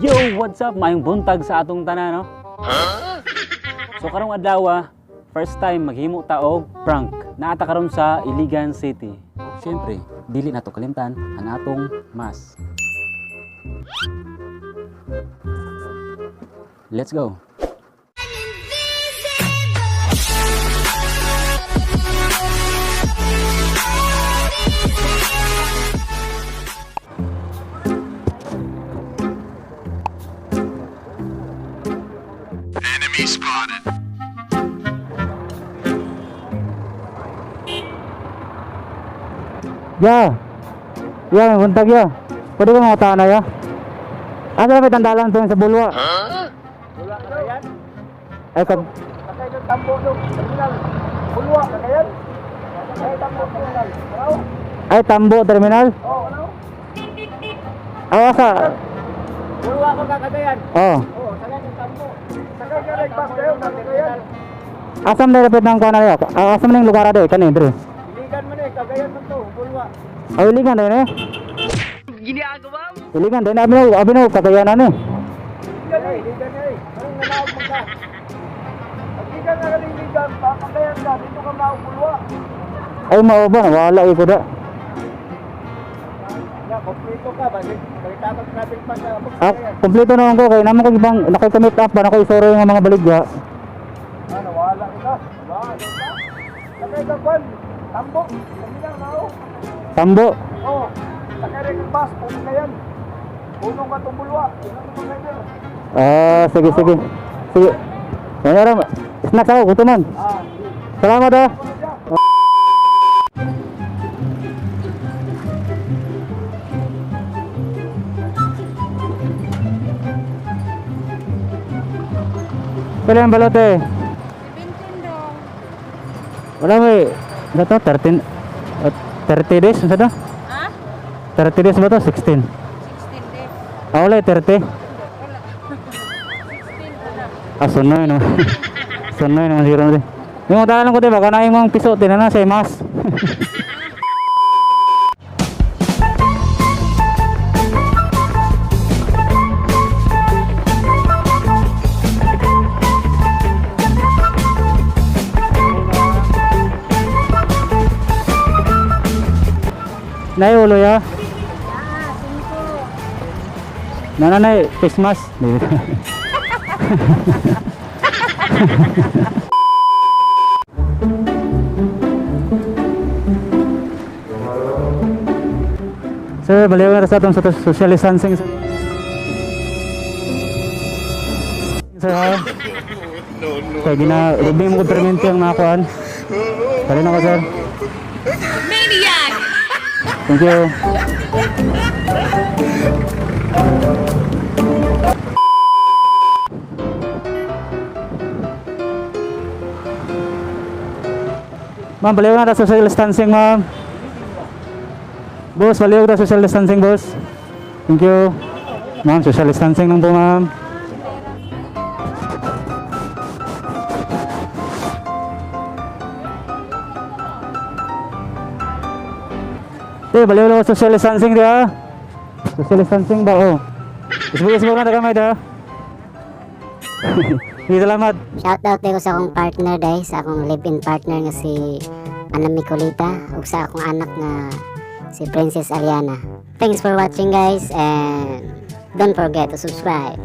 Yo, what's up? Maayong buntag sa atong tanan, no? So karong adlaw, first time maghimo ta og prank. Naa ta karon sa Iligan City. Ug syempre, dili nato kalimtan ang atong mask. Let's go. Enemy spotted. Ya. Ya, may buntag ya. Pwede ba mga tao na ya? Asa na may tandalan to sa Bulwa? Wala ka yan? Ay, kag Sakay ng tambo doon, terminal. Bulwa ka kayan? Sakay tambo terminal. Ano? Ay, Tambo Terminal? Oo, ano? Ay, asa? Bulwa ka kakagayan. Oh. Oo, sakay ng tambo. Sakay ka ng bus kayo, kagayan. Asam na dapat ng kuan na ya? Ah, asam na yung lugar ade kani dre. Iligan man eh, kagayan man to, bulwa. Ay, Iligan din eh. Ginagawa mo. Iligan din abi no, abi no kagayanan eh. Iligan eh, iligan eh. Anong nanaog mo ka? Pag ka nga iligan, pa, kagayan ka, dito ka maog bulwa. Ay, mao ba wala eh ko da. Ya, kompleto ka ba? Balita ka traffic pa sa Ah, kompleto na ko kay namo ko ibang nakay-commit up ba nako isoro yung mga baligya. Ano, wala ka. Wala ka. Sakay ka kwan, tambo, terminal mao. Tambo. Oh, sakay rin ng bus, puno na yan. Punong ka itong bulwa. Punong ka driver. Ah, sige sige. Sige. Ano ra? Snacks ako gutom man. Ah, sige. Salamat ah. Puno siya. Pila ang balote? 17 dong. Wala mo eh. Ano to? 13 30 days? Ano to? Ha? 30 days ba to? 16. 16 days. Ah, wala eh, 30. Wala. 16 na na. Ah, sunoy naman. Sunoy naman siguro natin. Yung mga talang ko diba, kanain mong piso, tinana sa mas. Nay, ulo ya. Ah, 5. Nananay, face mask. Sir, baliw na sa atong social distancing, sir. Sir, ha? No, no. Kaya gina, rubi mo ko perminti ang mga kuan. Bali na ko, sir. Maniac! Thank you. Ma'am, baliw na ta social distancing, ma'am. Boss, baliw na social distancing, boss. Thank you. Ma'am, social distancing lang po, ma'am. Eh, baliw lang social distancing dia. Social distancing ba, oh. Isbog-isbog na ta kamay da. Sige, salamat. Shoutout ko sa akong partner dai, sa akong live-in partner nga si Ana Micolita ug sa akong anak nga si Princess Ariana. Thanks for watching, guys, and don't forget to subscribe.